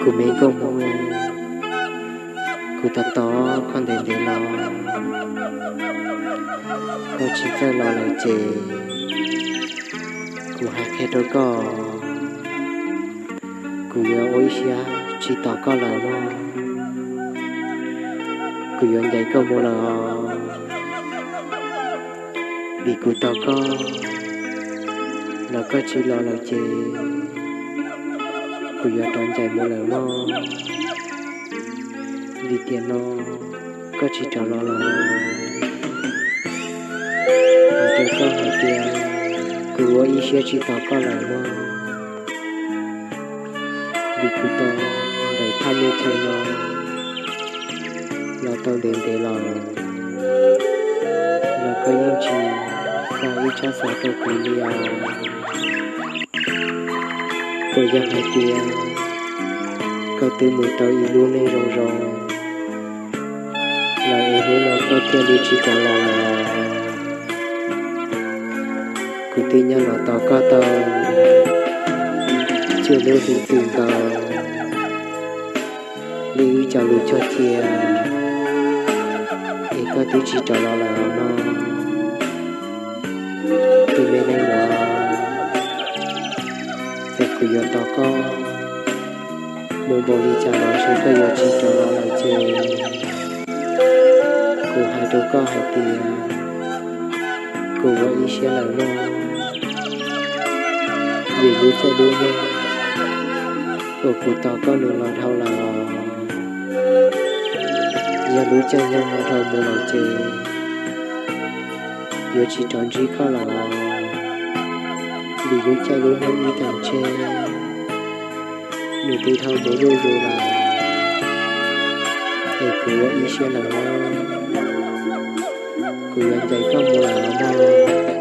Kuv me nkauj Hmoob, kuv tos tos koj ntev ntev los koj tsis txawj los lawm ces kuv hais qhia rau koj, kuv yuav ua ib siab tsis tos koj lawm mog. Kuv yuav ncaim koj mus lawm os, vim kuv tos koj los koj tsis los lawm ces kuv yuav rov ncaim mus lawm mog. Vim tiam no koj tsis rov los lawm, hais rau koj hais tias kuv ua ib siab tsis tos koj lawm mog. Vim kuv tos ntawm thaj me chaw no los tau ntev ntev los, los koj yeej tsis xa ib tsab xov rau kuv li os. Puas yog hais tias koj twb mus tau ib lub neej zoo zoo lawm es hnub no koj thiaj li tsis rov los lawm? Kuv twb nyob no tos koj tau cuaj lub hli txwm nkaus li ib co lus cog cia, es koj twb tsis rov los lawm no. Tus me neeg no, txawm kuv yuav tos koj mus npaum li cas los ntshe koj yuav tsis rov los lawm ces kuv hais rau koj hais tias kuv ua ib siab lawm mog. Vim lub caij lub nyoog uas kuv tos koj nws los dhau lawm os. Yog lub caij nyoog no dhau mus lawm ces yuav tsis rov ntsib koj lawm os. Vim lub caij lub nyoog ib tag ntshe nws twb dhau mus zuj zus lawm, es kuv ua ib siab lawm os. Kuv yuav ncaim koj mus lawm mog.